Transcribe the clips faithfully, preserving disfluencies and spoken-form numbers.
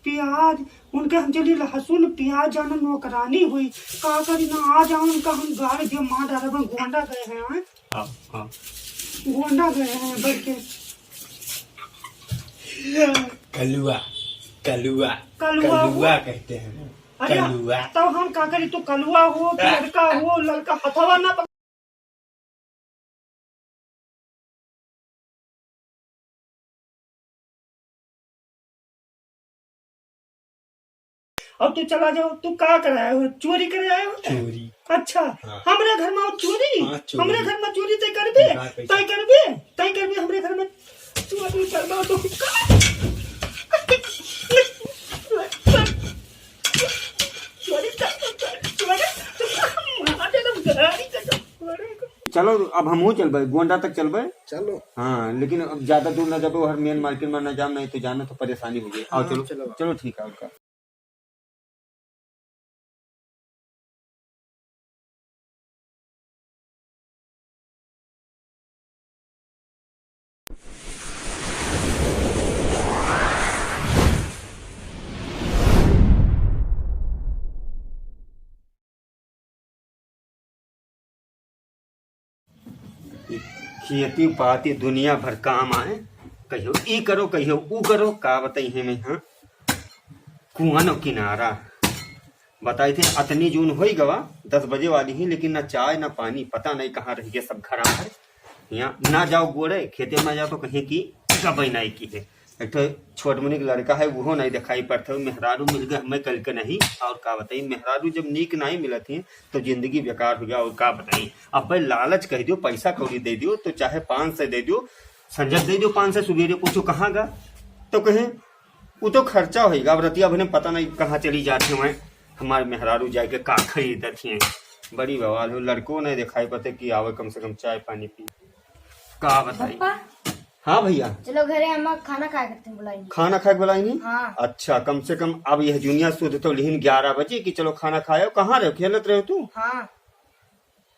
प्याज, उनके हम चली लहसुन, प्याज जाना नौकरानी हुई। का करी ना, आ जाओ उनका हम गाड़ के मार डालब, गोंडा गए हैं, हैं? हाँ, हाँ। गोंडा गए हैं, बढ़ के। कलुआ, कलुआ, कलुआ हो? कलुआ कहते हैं। अरे, कलुआ। तब हम का करी, तू कलुआ हो, कि लड़का हो, लड़का हथवा ना पक- अब तू चला जाओ, तू का करे आए हो? चोरी करे आए हो? चोरी। अच्छा, हाँ। हमरे घर में चोरी? हाँ, चोरी। हमरे घर में चोरी तय करबे? हाँ, पैसा। तय करबे? तय करबे हमरे घर में चोरी करबे तो का? चोरी कर, चोरी, चोरी। चलो, अब हमहू चलबे, गोंडा तक चलबे। चलो। हाँ, लेकिन अब ज्यादा दूर ना जाबे, हर मेन मार्केट में ना जाम, नहीं तो जाना तो परेशानी हो गई। आओ, हाँ, चलो, चलो। चलो, ठीक है, आपका। खेती पाती दुनिया भर काम आए, कहियो ई करो, कहियो ऊ करो, का बताई है मैं, हाँ? कुआनो किनारा बताई थे, अतनी जून होई गवा, दस बजे वाली ही, लेकिन ना चाय ना पानी, पता नहीं कहाँ रह गया सब घरा भर। यहाँ ना जाओ गोड़े, खेते में ना जाओ तो कहीं की गबई नहीं की है। एक ठो छोट मुनिक लड़का है, उहो नहीं दिखाई पड़त है। मेहरारू मिल गए हमें कल के नहीं। और का बताई, मेहरारू जब नीक नहीं मिलत ही, तो जिंदगी बेकार हो गया। और का बताई, अब भाई लालच कह दियो, पैसा कौड़ी दे दियो, तो चाहे पाँच सौ दे दियो, संझक दे दियो पाँच सौ, सुबेरे पूछो कहाँ गा, तो कहे, "वो तो खर्चा होइगा, अब रतिया भर में पता नहीं कहाँ चली जाती हैं, हमारे मेहरारू जाके का खरीदत हैं।" बड़ी बवाल हो, लड़को नहीं दिखाई पड़ते कि आवे कम से कम चाय पानी पी। का बताई? पप्पा। हाँ भैया। चलो घरे, अम्मा खाना खाए करते हैं, बुलाई नहीं। खाना खाए के बुलाई नहीं? हाँ। अच्छा, कम से कम अब यह जुनिया सुध तो लिहिन ग्यारह बजे कि चलो खाना खाए। कहाँ रहे हो, खेलत रहे हो तू? हाँ।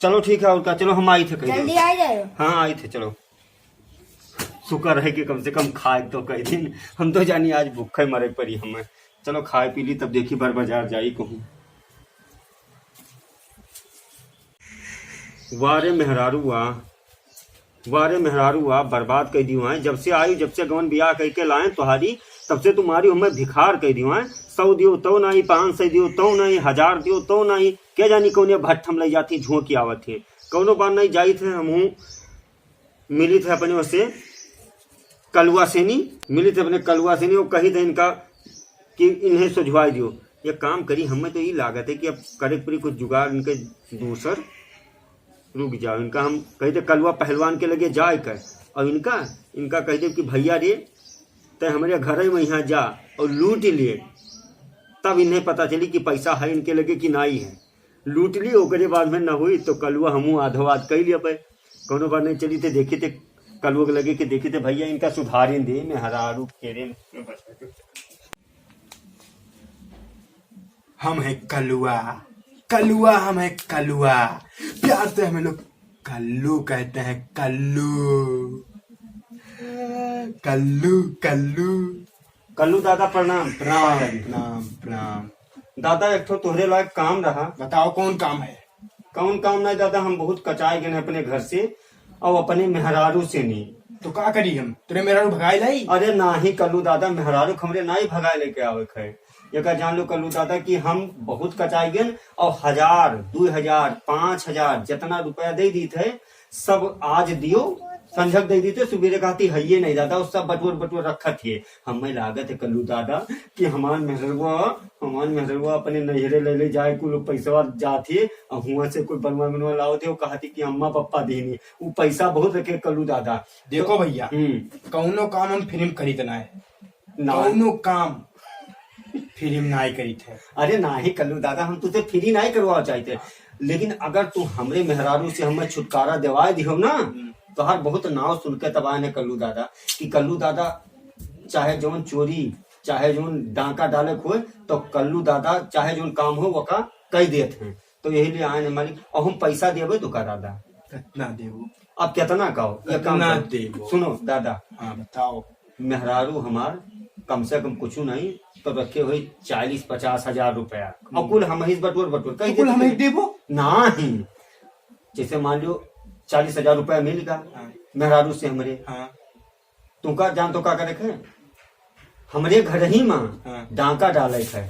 चलो ठीक है, और का, चलो हम आई थे कहीं। जल्दी आ जाओ। हाँ, आई थे, चलो। शुक्र है कि कम से कम खाए तो कई दिन, हम तो जानी आज भूखे मरे पड़ी हमें। चलो खाए पी ली, तब देखी बर बाजार जाई कहूँ। वारे मेहरारू वाह, वारे मेहरारू वाह, बर्बाद कर दियो हैं। जब से आयु, जब से गवन बियाह करके लाए तुहारी, तब से तुम्हारी हमें भिखार कर दियो हैं। सौ दियो तो नहीं, पाँच सौ दियो तो नहीं, हजार दियो तो नहीं, क्या जानी कौने भट्ठ हम ले जाती झोंकी आवत है। कौनो बात नहीं, जाई थे हमहूँ मिली थे अपने ओसे कलुआ सेनी, मिली थे अपने कलुआ सेनी, वो कही थे इनका कि इन्हें सुझवाई दियो। ये काम करी, हमें तो ये लागत है कि अब करे के पड़ी कुछ जुगाड़ इनके दूसर। रुक जाओ, इनका हम कही थे कलुआ पहलवान के लगे जाए कर, और इनका, इनका कह दे कि भैया रे, तय हमारे घर में यहाँ जा और लूट लिए, तब इन्हें पता चली कि पैसा है इनके लगे कि नाई है। लूट ली, ओकरे बाद में न हुई तो कलुआ हमहू आधो आध कई लिया पे। कौनो बात नहीं, चली थे देखी थे कलुआ के लगे कि देखी थे भैया इनका सुधारी दे, मेहरारू फेरे में। हम हैं कलुआ, कलुआ हम हैं कलुआ, प्यार से हमें लोग कल्लू कहते हैं, कल्लू, कल्लू, कल्लू। कल्लू दादा प्रणाम। प्रणाम, प्रणाम, प्रणाम। दादा एक ठो तोहरे लायक काम रहा। बताओ कौन काम है? कौन काम नहीं दादा, हम बहुत कचाए गए हैं अपने घर से और अपने मेहरारू से नहीं। तो का करी हम? तेरे मेहरारू भगाए लाई? अरे नाही कल्लू दादा, मेहरारू हमरे नाही भगाए लेके आवे खे। एका जान लो कल्लू दादा कि हम बहुत कचाई गन और हजार, दो हजार, पाँच हजार जितना रुपया दे दी थे, सब आज दियो, संझक दे दी थे, सुबेरे कहती है ये नहीं दादा, वो सब बटोर बटोर रखत है। हमें लागत है कल्लू दादा कि हमार मेहरवा, हमार मेहरवा अपने नैहरे ले ले जाए कुल पैसवा जात है और हुआ से कोई बनवा बनवा लाओ थे, वो कहती कि अम्मा पप्पा देनी, वो पैसा बहुत रखे कल्लू दादा। देखो भैया, हम्म। कौनो काम हम फ्री में खरीदना है। ना। कौनो काम फ्री में नाई करीत है। अरे नाही कल्लू दादा, हम तुझे फ्री नाही करवा चाहते, लेकिन अगर तू हमरे मेहरारू से हमें छुटकारा दिवाए दिहो ना, हम्म। तोहार बहुत नाव सुन के तबाह ने कल्लू दादा, कि कल्लू दादा चाहे जौन चोरी, चाहे जौन डांका डाले खोए, तो कल्लू दादा चाहे जौन काम हो, वका कई देत हैं। तो यही लिए आए हैं मालिक, और हम पैसा देबे तो का दादा? कितना देबो? अब कितना कहो? ये काम कितना कर। देबो? सुनो दादा। हाँ, बताओ। मेहरारू हमार कम से कम कुछ नहीं तो रखे हुए चालीस पचास हजार रुपया। और हम्म। कुल हम ही बटोर बटोर कह तो कुल देते हम ही हैं। देबो? नहीं, जैसे मान लो चालीस हजार रुपया मिल गया हाँ। मेहरारू से हमरे। हाँ। तू का जान तो का करे थे? हमरे घर ही में हाँ। डाका डाले थे।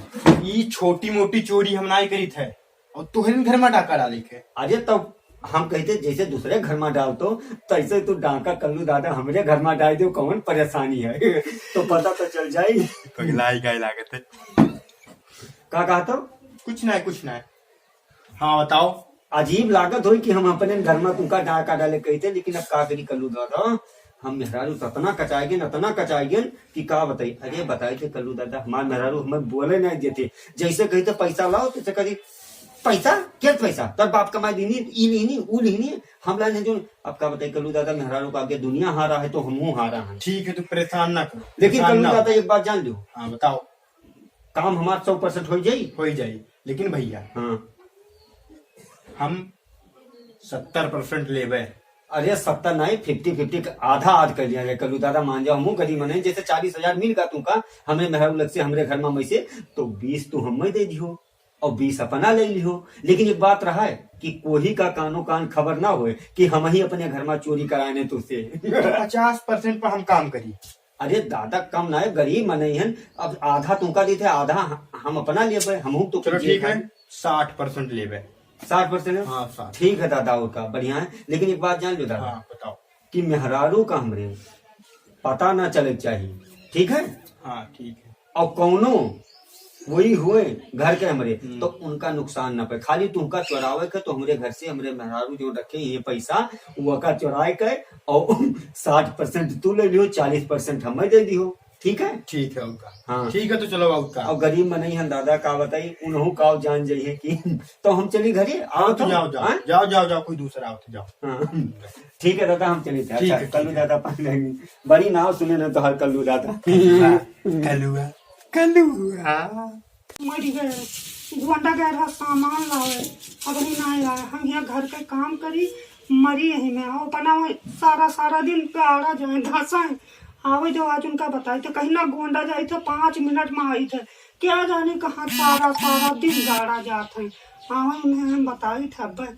ई छोटी मोटी चोरी हम नाई करी थे। और तोहरे घर में डाका डाले थे। अरे, तो हम कहते, जैसे दूसरे घर में डालतो, तैसे तू डाका कल्लू दादा हमरे घर में डाल दो, कौन परेशानी है? तो पता तो चल जाई। पगलाई गए लागत है। का कहा तो? कुछ ना, कुछ ना। हाँ, बताओ। अजीब लागत होई कि हम अपने घर में तुमका डाका डाले कहते, लेकिन अब का करी कल्लू दादा, हम मेहरारू तो इतना कचाएगेन, इतना कचाएगेन कि का बताई। अरे बताई थे कल्लू दादा, हमार मेहरारू हमें बोले नहीं देते, जैसे कहते पैसा लाओ, तैसे करी, "पैसा? क्या पैसा? तोर बाप कमाई दीनी, ई लीनी, ऊ लीनी, हम लाने जो।" अब का बताई कल्लू दादा, मेहरारू का आगे दुनिया हारा है तो हमहू हारा है। ठीक है, तू परेशान ना करो, लेकिन परेशान कल्लू ना दादा, हो। एक बात जान लो। हाँ, बताओ। काम हमार सौ परसेंट हो जाई? हो जाई, लेकिन भैया, हाँ। हम सत्तर परसेंट लेबे। अरे, सत्तर नहीं, फिफ्टी फिफ्टी, आधा आध कर लिया जाए। कल्लू दादा, मान जाओ, हमहू गरीब मनई, जैसे चालीस हजार मिल गा तुमका, हमरे मेहरारू लग से, हमरे घर में, में से, तो बीस तू हमें दे दियो और बीस अपना ले लियो। लेकिन एक बात रहा है कि कोई का कानो कान खबर ना होए कि हम ही अपने घर में चोरी कराए ने तुझसे। तो पचास परसेंट पर हम काम करी। अरे दादा, कम ना है, गरीब मनई हन, अब आधा तुमका देते, आधा ह-, हम अपना लेबे, हमहू तो चलो कुछ ठीक है, खाए। साठ परसेंट लेबे। साठ परसेंट है? हाँ, साठ। ठीक है दादा, और का बढ़िया है, लेकिन एक बात जान लो दादा, हाँ, बताओ। कि मेहरारू का हमरे पता ना चले के चाहिए, ठीक है? हाँ, ठीक है। और कौनो वही हुए घर के हमरे, हम्म। तो उनका नुकसान ना पाए। खाली तुमका चोरावे के, तो हमरे घर से हमरे मेहरारू जो रखे ये पैसा, वो का चोराए के, और साठ परसेंट तू ले लियो, चालीस परसेंट हमें दे दियो, ठीक है? ठीक है, उनका। हाँ। ठीक है, तो चलो, उनका। और गरीब मनई हन दादा, का बताई, उनहू का जान जाइए कि तो हम चली घरे, आओ आओ तो तो, जाओ, जाओ, हाँ? जाओ, जाओ, जाओ, कोई दूसरा आओ तो जाओ। हाँ। ठीक है दादा, हम चली थे। ठीक अच्छा, है, कल्लू ठीक है। दादा पानी नहीं। बड़ी नाव सुने ना तो हर कल्लू दादा। कलुआ, कलुआ, कलुआ। मरि गए। गोंडा गए रहा सामान लावे, अबहीं नाहीं लाए। हम यहाँ घर के काम करी, मरी यही में। और अपना वही सारा, सारा दिन गाड़ा जाए, धसाए। आवे जो आज उनका बताई तो कहीं ना गोंडा जाई थे, पाँच मिनट में आई थे। क्या जाने कहाँ सारा, सारा दिन गाड़ा जात है। आवे में हम बताई थे, अब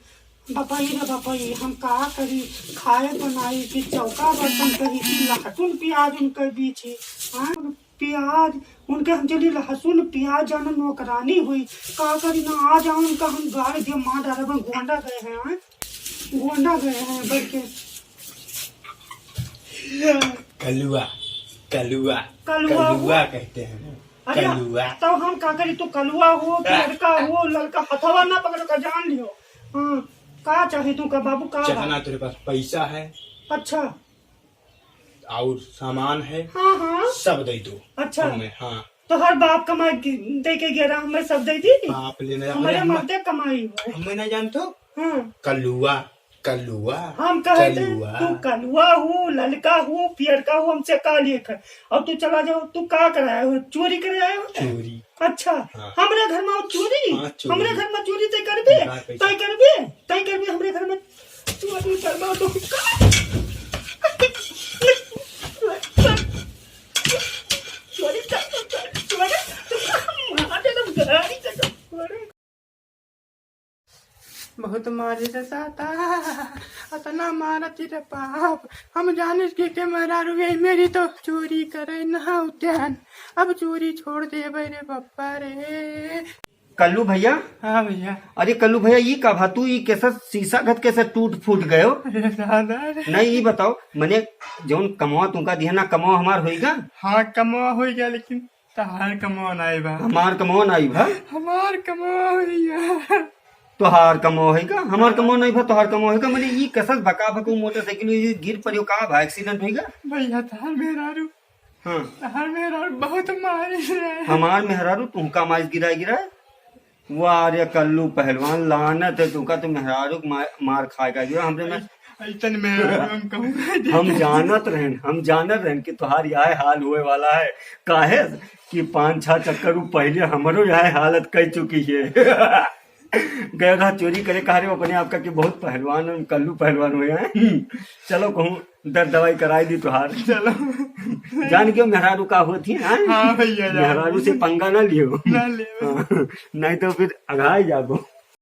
बपई रे बपई, हम का करी? खाए बनाई कि चौका बर्तन करी कि लहसुन प्याज उनके बीच ही, हाँ? प्याज, उनके हम चली लहसुन प्याज जाने नौकरानी हुई, का करी ना, आ जाओ उनका हम गाड़ दिया, मार डालब, हम गोंडा गए हैं, हाँ? गोंडा गए हैं बढ़ के। कलुआ, कलुआ, कलुआ हो? कलुआ कहते हैं। अरे, कलुआ। तो हम का करी, तू कलुआ हो, पियरका हो, ललका, हथवा ना पकड़ो का, जान लियो। हाँ, का चाही तू का बाबू, का बा? जितना तेरे पास पैसा है, अच्छा। और सामान है, हाँ, हाँ। सब दे दो। अच्छा। हमें, हाँ। तो हर बाप कमा के, दे के गया रहा, हमें सब दे दी। बाप लेने, हमारे अरे, मर्दे कमाई हुए। हमें ना जानतो? हाँ। कलुआ, कलुआ, हम कहे थे, कलुआ। तू कलुआ हो, ललका हो, पियरका हो, हमसे का लिए कर? अब तू चला जाओ, तू का कर आए हो? चोरी करे आए हो? चोरी। अच्छा, हाँ। हमरे घर में चोरी? हाँ, चोरी। हमरे घर में चोरी तय करबे? हाँ, कैसे? तय करबे? तय करबे हमरे घर में चोरी करबे तो का? चोरी कर, चोरी, चोरी, मार देना, गाड़ी का चोरी। बहुत मारे रे दादा, अतना मारत रे बाप। हम जानिस के, के मेहरारू यही मेरी तो चोरी करे ना उद्यान। अब चोरी छोड़ देबे रे बप्पा रे। कल्लू भैया? हाँ भैया। अरे कल्लू भैया, ई का भा तू ई कैसा शीशा घत कैसे टूट फूट गयो? अरे दादा रे। नहीं, ई बताओ, मने जौन कमवा तुमका दिया ना, कमवा हमार होइगा? हाँ, कमवा होइगा, लेकिन तहार कमवा नाई बा। हमार कमवा नाई बा? हमार कमवा होइगा। तोहार कमवा होइगा? हमार कमवा नाई बा, तोहार कमवा होइगा? मने ई कसस बका बका मोटरसाइकिल ई गिर पड़ियो का बा, एक्सीडेंट होइगा? भैया, तहार मेहरारू। हाँ। तहार मेहरारू बहुत मारी है। हमार मेहरारू तुमका माइस गिराए गिराए? वाह रे कल्लू पहलवान, लानत है तुमका, तो मेहरारू के मा-, मार खाएगा। जो हमरे में ऐसन मेहरारू हम कहूँ नहीं देखे। हम जानत रहन, हम जानत रहन कि तोहार यह हाल होए वाला है। काहे कि पाँच छह चक्कर उ पहले हमरो यह हालत कह चुकी है। गए रहा चोरी करे, कहा रे अपने आप का कि बहुत पहलवान, हम कल्लू पहलवान हुए हैं। चलो कहूँ दर्द दवाई कराई दी तुहार। चलो। जान के मेहरारू का होत ही, हाँ? हाँ भैया, जान। मेहरारू से पंगा ना लियो। ना लियो। हाँ, नहीं तो फिर अघाई जाबो।